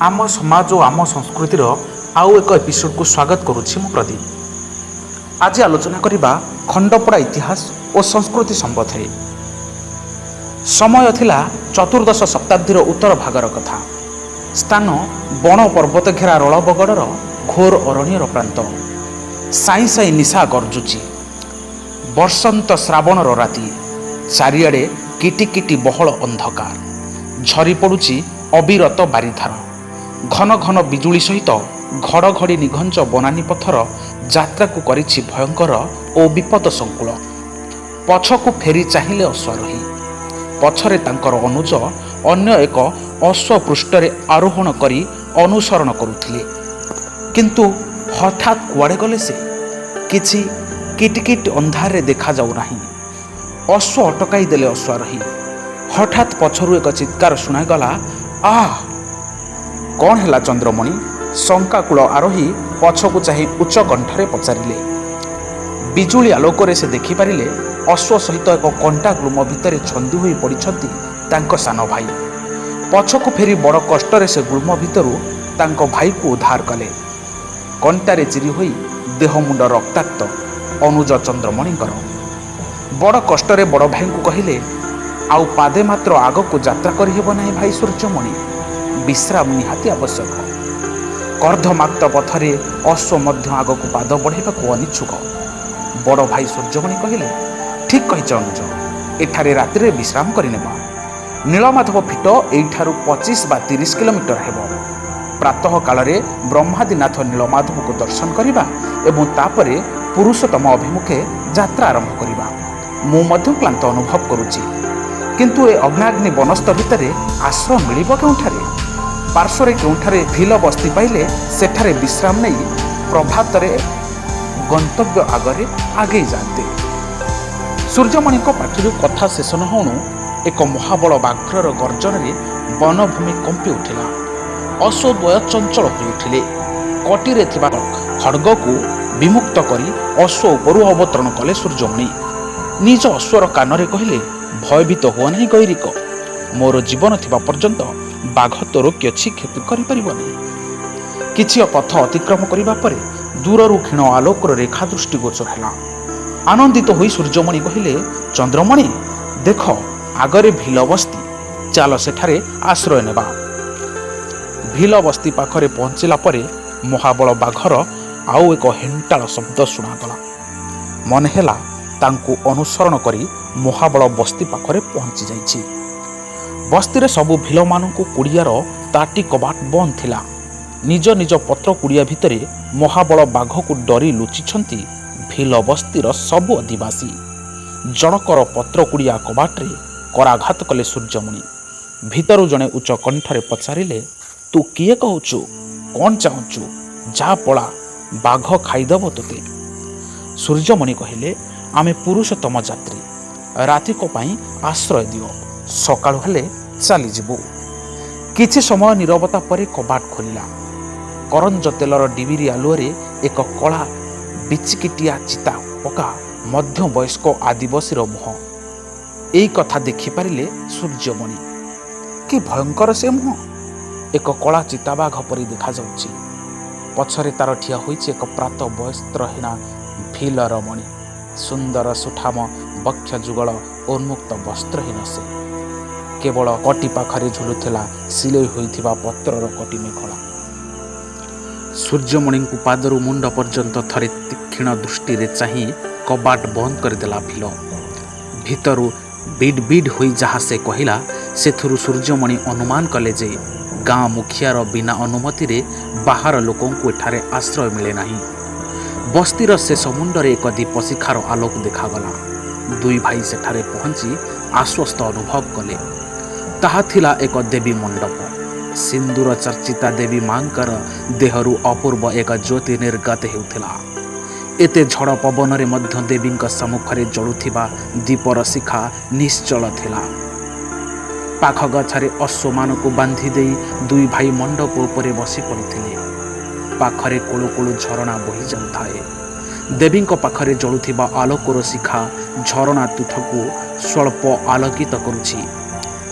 ଆମ ସମାଜ ଓ ଆମ ସଂସ୍କୃତିର ଆଉ ଏକ ଏପିସୋଡ଼କୁ ସ୍ୱାଗତ କରୁଛି ମୁଁ ପ୍ରଦୀପ। ଆଜି ଆଲୋଚନା କରିବା ଖଣ୍ଡପଡ଼ା ଇତିହାସ ଓ ସଂସ୍କୃତି ସମ୍ବନ୍ଧରେ। ସମୟ ଥିଲା ଚତୁର୍ଦ୍ଦଶ ଶତାବ୍ଦୀର ଉତ୍ତର ଭାଗର କଥା। ସ୍ଥାନ ବଣ ପର୍ବତ ଘେରା ରଳବଗଡ଼ର ଘୋର ଅରଣ୍ୟର ପ୍ରାନ୍ତ। ସାଇଁ ସାଇଁ ନିଶା ଗର୍ଜୁଛି। ବର୍ଷନ୍ତ ଶ୍ରାବଣର ରାତି। ଚାରିଆଡ଼େ କିଟିକିଟି ବହଳ ଅନ୍ଧକାର। ଝରି ପଡ଼ୁଛି ଅବିରତ ବାରିଧାର। ଘନ ଘନ ବିଜୁଳି ସହିତ ଘଡ଼ଘଡ଼ି ନିଘଞ୍ଚ ବନାନୀ ପଥର ଯାତ୍ରାକୁ କରିଛି ଭୟଙ୍କର ଓ ବିପଦ ସଂକୁଳ। ପଛକୁ ଫେରି ଚାହିଁଲେ ଅଶ୍ୱାରୋହୀ। ପଛରେ ତାଙ୍କର ଅନୁଜ ଅନ୍ୟ ଏକ ଅଶ୍ୱପୃଷ୍ଠରେ ଆରୋହଣ କରି ଅନୁସରଣ କରୁଥିଲେ। କିନ୍ତୁ ହଠାତ୍ କୁଆଡ଼େ ଗଲେ ସେ? କିଛି କିଟକିଟ ଅନ୍ଧାରରେ ଦେଖାଯାଉନାହିଁ। ଅଶ୍ୱ ଅଟକାଇ ଦେଲେ ଅଶ୍ୱାରୋହୀ। ହଠାତ୍ ପଛରୁ ଏକ ଚିତ୍କାର ଶୁଣାଗଲା, ଆହ! କ'ଣ ହେଲା ଚନ୍ଦ୍ରମଣି? ଶଙ୍କାକୁଳ ଆରୋହୀ ପଛକୁ ଚାହିଁ ଉଚ୍ଚ କଣ୍ଠରେ ପଚାରିଲେ। ବିଜୁଳି ଆଲୋକରେ ସେ ଦେଖିପାରିଲେ, ଅଶ୍ୱ ସହିତ ଏକ କଣ୍ଟା ଗୁଳ୍ମ ଭିତରେ ଛନ୍ଦି ହୋଇ ପଡ଼ିଛନ୍ତି ତାଙ୍କ ସାନ ଭାଇ। ପଛକୁ ଫେରି ବଡ଼ କଷ୍ଟରେ ସେ ଗୁଳ୍ମ ଭିତରୁ ତାଙ୍କ ଭାଇକୁ ଉଦ୍ଧାର କଲେ। କଣ୍ଟାରେ ଚିରି ହୋଇ ଦେହ ମୁଣ୍ଡ ରକ୍ତାକ୍ତ ଅନୁଜ ଚନ୍ଦ୍ରମଣିଙ୍କର। ବଡ଼ କଷ୍ଟରେ ବଡ଼ ଭାଇଙ୍କୁ କହିଲେ, ଆଉ ପାଦେ ମାତ୍ର ଆଗକୁ ଯାତ୍ରା କରିହେବ ନାହିଁ ଭାଇ ସୂର୍ଯ୍ୟମଣି, ବିଶ୍ରାମ ନିହାତି ଆବଶ୍ୟକ। କର୍ଦ୍ଦମାକ୍ତ ପଥରେ ଅଶ୍ୱ ମଧ୍ୟ ଆଗକୁ ପାଦ ବଢ଼ାଇବାକୁ ଅନିଚ୍ଛୁକ। ବଡ଼ ଭାଇ ସୂର୍ଯ୍ୟମଣି କହିଲେ, ଠିକ୍ କହିଛ ଅନୁଜ, ଏଠାରେ ରାତିରେ ବିଶ୍ରାମ କରିନେବା। ନୀଳମାଧବ ଫିଟ ଏଇଠାରୁ 25 ବା 30 କିଲୋମିଟର ହେବ। ପ୍ରାତଃ କାଳରେ ବ୍ରହ୍ମାଦିନାଥ ନୀଳମାଧବକୁ ଦର୍ଶନ କରିବା ଏବଂ ତାପରେ ପୁରୁଷୋତ୍ତମ ଅଭିମୁଖେ ଯାତ୍ରା ଆରମ୍ଭ କରିବା। ମୁଁ ମଧ୍ୟ କ୍ଳାନ୍ତ ଅନୁଭବ କରୁଛି, କିନ୍ତୁ ଏ ଅଗ୍ନାଗ୍ନି ବନସ୍ତ ଭିତରେ ଆଶ୍ରୟ ମିଳିବ କେଉଁଠାରେ? ପାର୍ଶ୍ୱରେ କେଉଁଠାରେ ଭିଲ ବସ୍ତି ପାଇଲେ ସେଠାରେ ବିଶ୍ରାମ ନେଇ ପ୍ରଭାତରେ ଗନ୍ତବ୍ୟ ଆଗରେ ଆଗେଇ ଯାଆନ୍ତେ। ସୂର୍ଯ୍ୟମଣିଙ୍କ ପାଟିରୁ କଥା ଶେଷ ନ ହେଉଣୁ ଏକ ମହାବଳ ବ୍ୟାଘ୍ରର ଗର୍ଜନରେ ବନଭୂମି କମ୍ପି ଉଠିଲା। ଅଶ୍ୱଦ୍ୱୟ ଚଞ୍ଚଳ ହୋଇଉଠିଲେ। କଟିରେ ଥିବା ଖଡ଼ଗକୁ ବିମୁକ୍ତ କରି ଅଶ୍ୱ ଉପରୁ ଅବତରଣ କଲେ ସୂର୍ଯ୍ୟମଣି। ନିଜ ଅଶ୍ୱର କାନରେ କହିଲେ, ଭୟଭୀତ ହୁଅ ନାହିଁ ଗୈରିକ, ମୋର ଜୀବନ ଥିବା ପର୍ଯ୍ୟନ୍ତ ବାଘ ତୋର କିଛି କ୍ଷତି କରିପାରିବ ନାହିଁ। କିଛି ପଥ ଅତିକ୍ରମ କରିବା ପରେ ଦୂରରୁ କ୍ଷୀଣ ଆଲୋକର ରେଖା ଦୃଷ୍ଟିଗୋଚର ହେଲା। ଆନନ୍ଦିତ ହୋଇ ସୂର୍ଯ୍ୟମଣି କହିଲେ, ଚନ୍ଦ୍ରମଣି, ଦେଖ, ଆଗରେ ଭିଲ ବସ୍ତି, ଚାଲ ସେଠାରେ ଆଶ୍ରୟ ନେବା। ଭିଲ ବସ୍ତି ପାଖରେ ପହଞ୍ଚିଲା ପରେ ମହାବଳ ବାଘର ଆଉ ଏକ ହେଣ୍ଟାଳ ଶବ୍ଦ ଶୁଣାଗଲା। ମନେ ହେଲା ତାଙ୍କୁ ଅନୁସରଣ କରି ମହାବଳ ବସ୍ତି ପାଖରେ ପହଞ୍ଚି ଯାଇଛି। ବସ୍ତିରେ ସବୁ ଭିଲମାନଙ୍କୁ କୁଡ଼ିଆର ତାଟି କବାଟ ବନ୍ଦ ଥିଲା। ନିଜ ନିଜ ପତ୍ର କୁଡ଼ିଆ ଭିତରେ ମହାବଳ ବାଘକୁ ଡରି ଲୁଚିଛନ୍ତି ଭିଲ ବସ୍ତିର ସବୁ ଅଧିବାସୀ। ଜଣକର ପତ୍ର କୁଡ଼ିଆ କବାଟରେ କରାଘାତ କଲେ ସୂର୍ଯ୍ୟମଣି। ଭିତରୁ ଜଣେ ଉଚ୍ଚ କଣ୍ଠରେ ପଚାରିଲେ, ତୁ କିଏ କହୁଛୁ? କ'ଣ ଚାହୁଁଛୁ? ଯା ପଳା, ବାଘ ଖାଇଦେବ ତୋତେ। ସୂର୍ଯ୍ୟମଣି କହିଲେ, ଆମେ ପୁରୁଷୋତ୍ତମ ଯାତ୍ରୀ, ରାତିକ ପାଇଁ ଆଶ୍ରୟ ଦିଅ, ସକାଳୁ ହେଲେ ଚାଲିଯିବୁ। କିଛି ସମୟ ନୀରବତା ପରେ କବାଟ ଖୋଲିଲା। କରଞ୍ଜ ତେଲର ଡିବିରି ଆଲୁଅରେ ଏକ କଳା ବିଚିକିଟିଆ ଚିତା ପକା ମଧ୍ୟବୟସ୍କ ଆଦିବାସୀର ମୁହଁ। ଏଇ କଥା ଦେଖିପାରିଲେ ସୂର୍ଯ୍ୟମଣି। କି ଭୟଙ୍କର ସେ ମୁହଁ! ଏକ କଳା ଚିତାବାଘ ପରି ଦେଖାଯାଉଛି। ପଛରେ ତାର ଠିଆ ହୋଇଛି ଏକ ପ୍ରାତ ବସ୍ତ୍ରହୀନା ଭିଲ ରମଣୀ। ସୁନ୍ଦର ସୁଠାମ ବକ୍ଷ ଯୁଗଳ ଉନ୍ମୁକ୍ତ, ବସ୍ତ୍ରହୀନ ସେ। କେବଳ କଟି ପାଖରେ ଝୁଲୁଥିଲା ସିଲେଇ ହୋଇଥିବା ପତ୍ରର କଟି ମେଖଳା। ସୂର୍ଯ୍ୟମଣିଙ୍କୁ ପାଦରୁ ମୁଣ୍ଡ ପର୍ଯ୍ୟନ୍ତ ଥରେ ତୀକ୍ଷ୍ଣ ଦୃଷ୍ଟିରେ ଚାହିଁ କବାଟ ବନ୍ଦ କରିଦେଲା ଭିଲ। ଭିତରୁ ବିଡ୍ ବିଡ୍ ହୋଇ ଯାହା ସେ କହିଲା, ସେଥିରୁ ସୂର୍ଯ୍ୟମଣି ଅନୁମାନ କଲେ ଯେ ଗାଁ ମୁଖିଆର ବିନା ଅନୁମତିରେ ବାହାର ଲୋକଙ୍କୁ ଏଠାରେ ଆଶ୍ରୟ ମିଳେ ନାହିଁ। ବସ୍ତିର ଶେଷ ମୁଣ୍ଡରେ ଏକ ଦୀପଶିଖାର ଆଲୋକ ଦେଖାଗଲା। ଦୁଇ ଭାଇ ସେଠାରେ ପହଞ୍ଚି ଆଶ୍ୱସ୍ତ ଅନୁଭବ କଲେ। ତାହା ଥିଲା ଏକ ଦେବୀ ମଣ୍ଡପ। ସିନ୍ଦୁର ଚର୍ଚ୍ଚିତା ଦେବୀ ମାଙ୍କର ଦେହରୁ ଅପୂର୍ବ ଏକ ଜ୍ୟୋତି ନିର୍ଗତ ହେଉଥିଲା। ଏତେ ଝଡ଼ ପବନରେ ମଧ୍ୟ ଦେବୀଙ୍କ ସମ୍ମୁଖରେ ଜଳୁଥିବା ଦୀପର ଶିଖା ନିଶ୍ଚଳ ଥିଲା। ପାଖ ଗଛରେ ଅଶ୍ୱମାନଙ୍କୁ ବାନ୍ଧି ଦେଇ ଦୁଇ ଭାଇ ମଣ୍ଡପ ଉପରେ ବସି ପଡ଼ିଥିଲେ। ପାଖରେ କୁଳୁ କୁଳୁ ଝରଣା ବହି ଯାଉଥାଏ। ଦେବୀଙ୍କ ପାଖରେ ଜଳୁଥିବା ଆଲୋକର ଶିଖା ଝରଣା ତୁଠକୁ ସ୍ୱଳ୍ପ ଆଲୋକିତ କରୁଛି।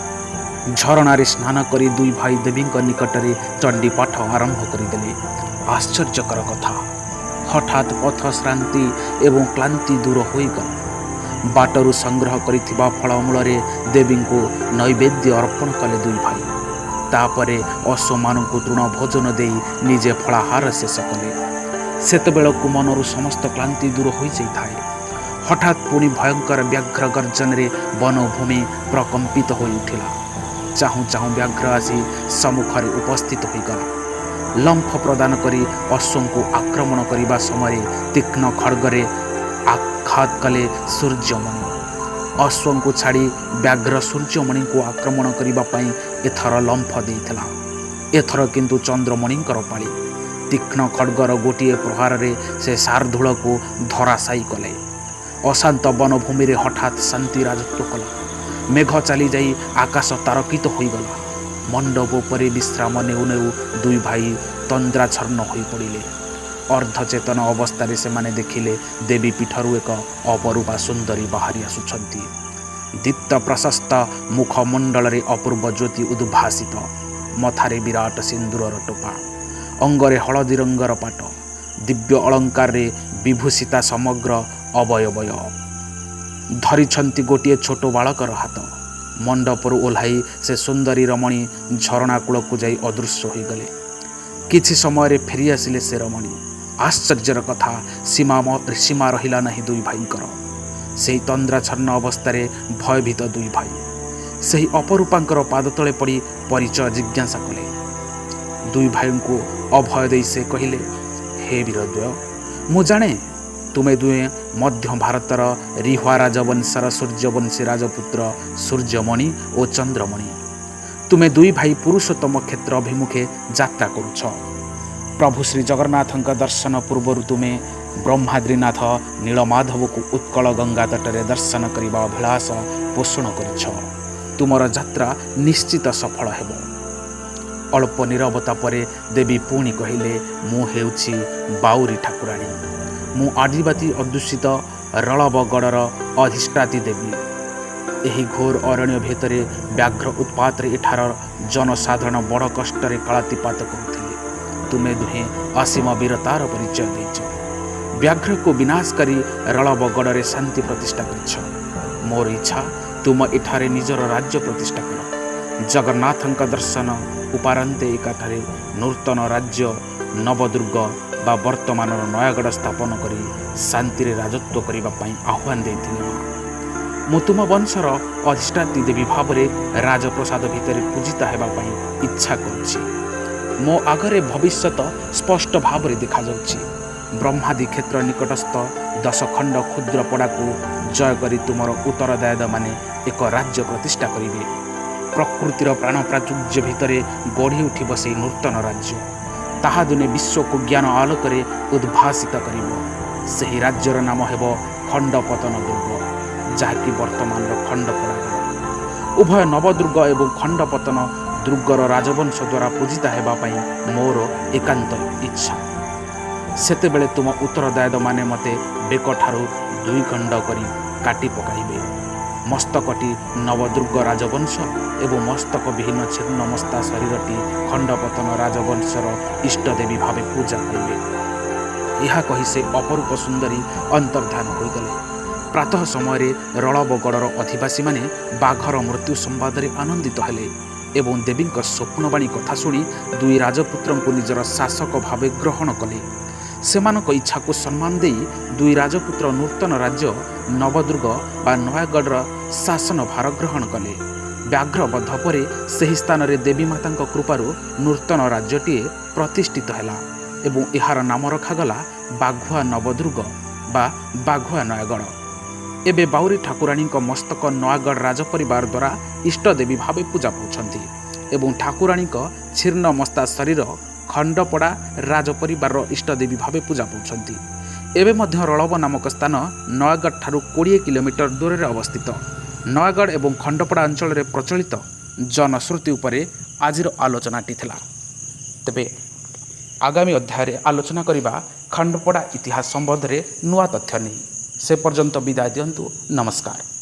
ଝରଣାରେ ସ୍ନାନ କରି ଦୁଇ ଭାଇ ଦେବୀଙ୍କ ନିକଟରେ ଚଣ୍ଡୀପାଠ ଆରମ୍ଭ କରିଦେଲେ। ଆଶ୍ଚର୍ଯ୍ୟକର କଥା, ହଠାତ୍ ପଥ ଶ୍ରାନ୍ତି ଏବଂ କ୍ଳାନ୍ତି ଦୂର ହୋଇଗଲା। ବାଟରୁ ସଂଗ୍ରହ କରିଥିବା ଫଳମୂଳରେ ଦେବୀଙ୍କୁ ନୈବେଦ୍ୟ ଅର୍ପଣ କଲେ ଦୁଇ ଭାଇ। ତାପରେ ଅଶ୍ୱମାନଙ୍କୁ ତୃଣ ଭୋଜନ ଦେଇ ନିଜେ ଫଳାହାର ଶେଷ କଲେ। ସେତେବେଳକୁ ମନରୁ ସମସ୍ତ କ୍ଳାନ୍ତି ଦୂର ହୋଇଯାଇଥାଏ। ହଠାତ୍ ପୁଣି ଭୟଙ୍କର ବ୍ୟାଘ୍ର ଗର୍ଜନରେ ବନଭୂମି ପ୍ରକମ୍ପିତ ହୋଇ ଉଠିଲା। ଚାହୁଁ ଚାହୁଁ ବ୍ୟାଘ୍ର ଆସି ସମ୍ମୁଖରେ ଉପସ୍ଥିତ ହୋଇଗଲା। ଲମ୍ଫ ପ୍ରଦାନ କରି ଅଶ୍ୱଙ୍କୁ ଆକ୍ରମଣ କରିବା ସମୟରେ ତୀକ୍ଷ୍ଣ ଖଡ଼୍ଗରେ ଆଘାତ କଲେ ସୂର୍ଯ୍ୟମଣି। ଅଶ୍ୱଙ୍କୁ ଛାଡ଼ି ବ୍ୟାଘ୍ର ସୂର୍ଯ୍ୟମଣିଙ୍କୁ ଆକ୍ରମଣ କରିବା ପାଇଁ ଏଥର ଲମ୍ଫ ଦେଇଥିଲା। ଏଥର କିନ୍ତୁ ଚନ୍ଦ୍ରମଣିଙ୍କର ପାଳି। ତୀକ୍ଷ୍ଣ ଖଡ଼୍ଗର ଗୋଟିଏ ପ୍ରହାରରେ ସେ ଶାର୍ଦ୍ଦୂଳକୁ ଧରାଶାୟୀ କଲେ। ଅଶାନ୍ତ ବନଭୂମିରେ ହଠାତ୍ ଶାନ୍ତି ରାଜତ୍ୱ କଲା। ମେଘ ଚାଲିଯାଇ ଆକାଶ ତାରକିତ ହୋଇଗଲା। ମଣ୍ଡପ ଉପରେ ବିଶ୍ରାମ ନେଉ ନେଉ ଦୁଇ ଭାଇ ତନ୍ଦ୍ରାଚ୍ଛନ୍ନ ହୋଇପଡ଼ିଲେ। ଅର୍ଦ୍ଧଚେତନ ଅବସ୍ଥାରେ ସେମାନେ ଦେଖିଲେ ଦେବୀ ପୀଠରୁ ଏକ ଅପରୂପା ସୁନ୍ଦରୀ ବାହାରି ଆସୁଛନ୍ତି। ଦୀପ୍ତ ପ୍ରଶସ୍ତ ମୁଖମଣ୍ଡଳରେ ଅପୂର୍ବ ଜ୍ୟୋତି ଉଦ୍ଭାସିତ, ମଥାରେ ବିରାଟ ସିନ୍ଦୁରର ଟୋପା, ଅଙ୍ଗରେ ହଳଦୀ ରଙ୍ଗର ପାଟ, ଦିବ୍ୟ ଅଳଙ୍କାରରେ ବିଭୂଷିତା ସମଗ୍ର ଅବୟବ। ଧରିଛନ୍ତି ଗୋଟିଏ ଛୋଟ ବାଳକର ହାତ। ମଣ୍ଡପରୁ ଓହ୍ଲାଇ ସେ ସୁନ୍ଦରୀ ରମଣୀ ଝରଣା କୂଳକୁ ଯାଇ ଅଦୃଶ୍ୟ ହୋଇଗଲେ। କିଛି ସମୟରେ ଫେରିଆସିଲେ ସେ ରମଣୀ। ଆଶ୍ଚର୍ଯ୍ୟର କଥା, ସୀମା ରହିଲା ନାହିଁ ଦୁଇ ଭାଇଙ୍କର। ସେହି ତନ୍ଦ୍ରାଚ୍ଛନ୍ନ ଅବସ୍ଥାରେ ଭୟଭୀତ ଦୁଇ ଭାଇ ସେହି ଅପରୂପାଙ୍କର ପାଦ ତଳେ ପଡ଼ି ପରିଚୟ ଜିଜ୍ଞାସା କଲେ। ଦୁଇ ଭାଇଙ୍କୁ ଅଭୟ ଦେଇ ସେ କହିଲେ, ହେ ବୀରଦ୍ୱୟ, ମୁଁ ଜାଣେ ତୁମେ ଦୁହେଁ ମଧ୍ୟ ଭାରତର ରିହ୍ୱା ରାଜବଂଶର ସୂର୍ଯ୍ୟବଂଶୀ ରାଜପୁତ୍ର ସୂର୍ଯ୍ୟମଣି ଓ ଚନ୍ଦ୍ରମଣି। ତୁମେ ଦୁଇ ଭାଇ ପୁରୁଷୋତ୍ତମ କ୍ଷେତ୍ର ଅଭିମୁଖେ ଯାତ୍ରା କରୁଛ। ପ୍ରଭୁ ଶ୍ରୀ ଜଗନ୍ନାଥଙ୍କ ଦର୍ଶନ ପୂର୍ବରୁ ତୁମେ ବ୍ରହ୍ମାଦ୍ରିନାଥ ନୀଳମାଧବକୁ ଉତ୍କଳ ଗଙ୍ଗା ତଟରେ ଦର୍ଶନ କରିବା ଅଭିଳାଷ ପୋଷଣ କରିଛ। ତୁମର ଯାତ୍ରା ନିଶ୍ଚିତ ସଫଳ ହେବ। ଅଳ୍ପ ନୀରବତା ପରେ ଦେବୀ ପୁଣି କହିଲେ, ମୁଁ ହେଉଛି ବାଉରୀ ଠାକୁରାଣୀ। ମୁଁ ଆଦିବାସୀ ଅଧ୍ୟୁଷିତ ରଳବଗଡ଼ର ଅଧିଷ୍ଠାତ୍ରୀ ଦେବୀ। ଏହି ଘୋର ଅରଣ୍ୟ ଭିତରେ ବ୍ୟାଘ୍ର ଉତ୍ପାତରେ ଏଠାର ଜନସାଧାରଣ ବଡ଼ କଷ୍ଟରେ କାଳାତିପାତ କରୁଥିଲେ। ତୁମେ ଦୁହେଁ ଅସୀମ ବୀରତାର ପରିଚୟ ଦେଇଛ। ବ୍ୟାଘ୍ରକୁ ବିନାଶ କରି ରଳବଗଡ଼ରେ ଶାନ୍ତି ପ୍ରତିଷ୍ଠା କରିଛ। ମୋର ଇଚ୍ଛା ତୁମ ଏଠାରେ ନିଜର ରାଜ୍ୟ ପ୍ରତିଷ୍ଠା କର। ଜଗନ୍ନାଥଙ୍କ ଦର୍ଶନ ଉପାରନ୍ତେ ଏକାଠାରେ ନୂତନ ରାଜ୍ୟ ନବଦୁର୍ଗ ବା ବର୍ତ୍ତମାନର ନୟାଗଡ଼ ସ୍ଥାପନ କରି ଶାନ୍ତିରେ ରାଜତ୍ୱ କରିବା ପାଇଁ ଆହ୍ୱାନ ଦେଇଥିଲେ ମା। ମୁଁ ତୁମ ବଂଶର ଅଧିଷ୍ଠାତ୍ରୀ ଦେବୀ ଭାବରେ ରାଜପ୍ରସାଦ ଭିତରେ ପୂଜିତା ହେବା ପାଇଁ ଇଚ୍ଛା କରୁଛି। ମୋ ଆଗରେ ଭବିଷ୍ୟତ ସ୍ପଷ୍ଟ ଭାବରେ ଦେଖାଯାଉଛି। ବ୍ରହ୍ମାଦି କ୍ଷେତ୍ର ନିକଟସ୍ଥ 10 ଖଣ୍ଡ କ୍ଷୁଦ୍ର ପଡ଼ାକୁ ଜୟ କରି ତୁମର ଉତ୍ତରଦାୟଦମାନେ ଏକ ରାଜ୍ୟ ପ୍ରତିଷ୍ଠା କରିବେ। ପ୍ରକୃତିର ପ୍ରାଣ ପ୍ରାଚୁର୍ଯ୍ୟ ଭିତରେ ଗଢ଼ି ଉଠିବ ସେହି ନୂତନ ରାଜ୍ୟ। ତାହା ଦିନେ ବିଶ୍ୱକୁ ଜ୍ଞାନ ଆଲୋକରେ ଉଦ୍ଭାସିତ କରିବ। ସେହି ରାଜ୍ୟର ନାମ ହେବ ଖଣ୍ଡପତନ ଦୁର୍ଗ, ଯାହାକି ବର୍ତ୍ତମାନର ଖଣ୍ଡପଡ଼ା ଗଡ଼। ଉଭୟ ନବଦୁର୍ଗ ଏବଂ ଖଣ୍ଡପତନ ଦୁର୍ଗର ରାଜବଂଶ ଦ୍ୱାରା ପୂଜିତା ହେବା ପାଇଁ ମୋର ଏକାନ୍ତ ଇଚ୍ଛା। ସେତେବେଳେ ତୁମ ଉତ୍ତରଦାୟଦମାନେ ମୋତେ ବେକଠାରୁ ଦୁଇ ଖଣ୍ଡ କରି କାଟି ପକାଇବେ। ମସ୍ତକଟି ନବଦୁର୍ଗ ରାଜବଂଶ ଏବଂ ମସ୍ତକ ବିହୀନ ଛିନ୍ନମସ୍ତା ଶରୀରଟି ଖଣ୍ଡପତନ ରାଜବଂଶର ଇଷ୍ଟଦେବୀ ଭାବେ ପୂଜା ପାଇବେ। ଏହା କହି ସେ ଅପରୂପ ସୁନ୍ଦରୀ ଅନ୍ତର୍ଦ୍ଧାନ ହୋଇଗଲେ। ପ୍ରାତଃ ସମୟରେ ରଳବଗଡ଼ର ଅଧିବାସୀମାନେ ବାଘର ମୃତ୍ୟୁ ସମ୍ବାଦରେ ଆନନ୍ଦିତ ହେଲେ ଏବଂ ଦେବୀଙ୍କ ସ୍ୱପ୍ନବାଣୀ କଥା ଶୁଣି ଦୁଇ ରାଜପୁତ୍ରଙ୍କୁ ନିଜର ଶାସକ ଭାବେ ଗ୍ରହଣ କଲେ। ସେମାନଙ୍କ ଇଚ୍ଛାକୁ ସମ୍ମାନ ଦେଇ ଦୁଇ ରାଜପୁତ୍ର ନୂତନ ରାଜ୍ୟ ନବଦୁର୍ଗ ବା ନୟାଗଡ଼ର ଶାସନ ଭାର ଗ୍ରହଣ କଲେ। ବ୍ୟାଘ୍ରବଧ ପରେ ସେହି ସ୍ଥାନରେ ଦେବୀ ମାତାଙ୍କ କୃପାରୁ ନୂତନ ରାଜ୍ୟଟିଏ ପ୍ରତିଷ୍ଠିତ ହେଲା ଏବଂ ଏହାର ନାମ ରଖାଗଲା ବାଘୁଆ ନବଦୁର୍ଗ ବା ବାଘୁଆ ନୟାଗଡ଼। ଏବେ ବାଉରୀ ଠାକୁରାଣୀଙ୍କ ମସ୍ତକ ନୟାଗଡ଼ ରାଜପରିବାର ଦ୍ୱାରା ଇଷ୍ଟଦେବୀ ଭାବେ ପୂଜା ପାଉଛନ୍ତି ଏବଂ ଠାକୁରାଣୀଙ୍କ ଛିନ୍ନମସ୍ତା ଶରୀର ଖଣ୍ଡପଡ଼ା ରାଜପରିବାରର ଇଷ୍ଟଦେବୀ ଭାବେ ପୂଜା ପାଉଛନ୍ତି। ଏବେ ମଧ୍ୟ ରଳବ ନାମକ ସ୍ଥାନ ନୟାଗଡ଼ ଠାରୁ 20 କିଲୋମିଟର ଦୂରରେ ଅବସ୍ଥିତ। ନୟାଗଡ଼ ଏବଂ ଖଣ୍ଡପଡ଼ା ଅଞ୍ଚଳରେ ପ୍ରଚଳିତ ଜନଶ୍ରୁତି ଉପରେ ଆଜିର ଆଲୋଚନାଟି ଥିଲା। ତେବେ ଆଗାମୀ ଅଧ୍ୟାୟରେ ଆଲୋଚନା କରିବା ଖଣ୍ଡପଡ଼ା ଇତିହାସ ସମ୍ବନ୍ଧରେ ନୂଆ ତଥ୍ୟ ନେଇ। ସେ ପର୍ଯ୍ୟନ୍ତ ବିଦାୟ ଦିଅନ୍ତୁ। ନମସ୍କାର।